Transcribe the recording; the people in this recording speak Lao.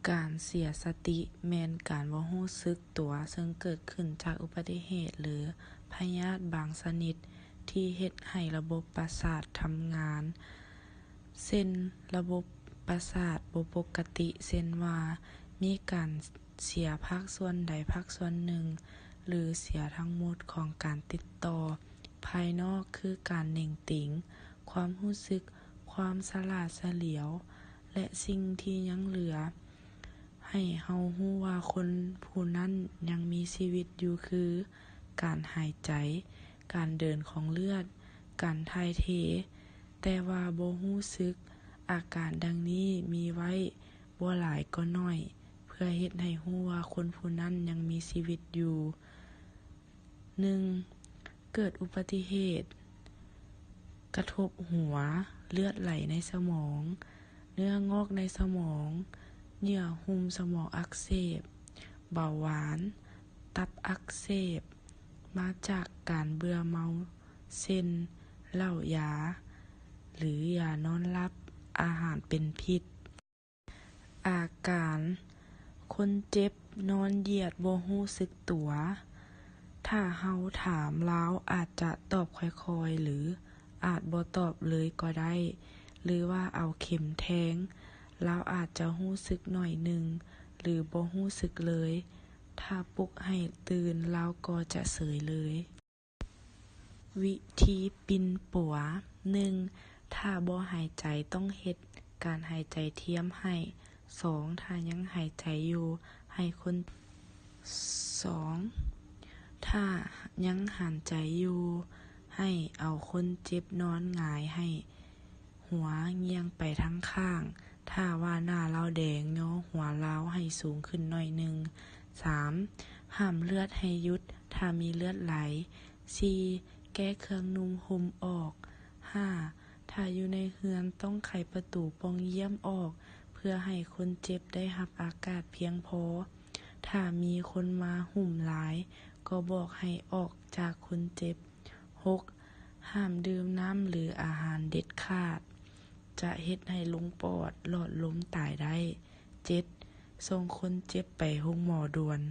ການເສຍສະຕິແມ່ນການບໍ່ຮູ້ສຶກຕົວ ເຊິ່ງເກີດຂຶ້ນຈາກອຸບັດຕິເຫດ ຫຼື ພະຍາດບາງຊະນິດ ທີ່ເຮັດໃຫ້ລະບົບປະສາດທຳງານ ເຊັ່ນ ລະບົບປະສາດບໍ່ປົກກະຕິ ເຊັ່ນວ່າ ມີການເສຍພາກສ່ວນໃດພາກສ່ວນໜຶ່ງ ຫຼື ເສຍທັງໝົດຂອງການຕິດຕໍ່ພາຍນອກ ຄືການເໜັງຕີງ, ຄວາມຮູ້ສຶກ, ຄວາມສະຫຼາດສະຫຼຽວ ແລະ ສິ່ງທີ່ຍັງເຫຼືອ ໃຫ້ເຮົາຮູ້ວ່າຄົນຜູ້ນັ້ນຍັງມີຊີວິດຢູ່ ຄື ການຫາຍໃຈ, ການເດີນຂອງເລືອດ, ການຖ່າຍເທ, ແຕ່ວ່າບໍ່ຮູ້ສຶກ. ອາການດັ່ງນີ້ມີໄວ້ບໍ່ຫຼາຍກໍໜ້ອຍ ເພື່ອເຮັດໃຫ້ຮູ້ວ່າຄົນຜູ້ນັ້ນຍັງມີຊີວິດຢູ່. ໜຶ່ງ ເກີດອຸບັດຕິເຫດ ກະທົບຫົວ, ເລືອດໄຫຼໃນສະໝອງ, ເນື້ອງອກໃນສະໝອງ, ເຍື່ອຫຸ້ມສະໝອງອັກເສບ, ເບົາຫວານ, ຕັບອັກເສບ, ມາຈາກການເບື່ອເມົາ ເຊັ່ນ ເຫຼົ້າຢາ ຫຼື ຢານອນຫຼັບ, ອາຫານເປັນພິດ. ອາການ ຄົນເຈັບນອນຢຽດບໍ່ຮູ້ສຶກຕົວ. ຖ້າເຮົາຖາມ ລາວອາດຈະຕອບຄ່ອຍໆ ຫຼື ອາດບໍ່ຕອບເລີຍກໍໄດ້ ຫຼືວ່າເອົາເຂັມແທງ, ລາວອາດຈະຮູ້ສຶກໜ້ອຍໜຶ່ງ ຫຼື ບໍ່ຮູ້ສຶກເລີຍ. ຖ້າປຸກໃຫ້ຕື່ນ ລາວກໍຈະເສີຍເລີຍ. ວິທີປິ່ນປົວ. ໜຶ່ງ ຖ້າບໍ່ຫາຍໃຈ ຕ້ອງເຮັດການຫາຍໃຈທຽມໃຫ້. ສອງ ຖ້າຍັງຫາຍໃຈຢູ່ ໃຫ້ຄົນ ສອງ ຖ້າຍັງຫາຍໃຈຢູ່ ໃຫ້ເອົາຄົນເຈັບນອນຫງາຍໃຫ້ ຫົວງ່ຽງໄປທາງຂ້າງ. ຖ້າວ່າໜ້າລາວແດງ, ຍໍຫົວລາວໃຫ້ສູງຂຶ້ນໜ້ອຍໜຶ່ງ. ສາມ ຫ້າມເລືອດໃຫ້ຢຸດ ຖ້າມີເລືອດໄຫຼ. ສີ່ ແກ້ເຄື່ອງນຸ່ງຫົ່ມອອກ. ຫ້າ ຖ້າຢູ່ໃນເຮືອນ ຕ້ອງໄຂປະຕູປ່ອງຢ້ຽມອອກ ເພື່ອໃຫ້ຄົນເຈັບໄດ້ຮັບອາກາດພຽງພໍ. ຖ້າມີຄົນມາຫຸ້ມຫຼາຍ ກໍບອກໃຫ້ອອກຈາກຄົນເຈັບ. ຫົກ ຫ້າມດື່ມນ້ຳ ຫຼື ອາຫານເດັດຂາດ ຈະເຮັດໃຫ້ລົງປອດ, ຫຼອດລົມ, ຕາຍໄດ້. ເຈັດ ສົ່ງຄົນເຈັບໄປໂຮງໝໍດ່ວນ.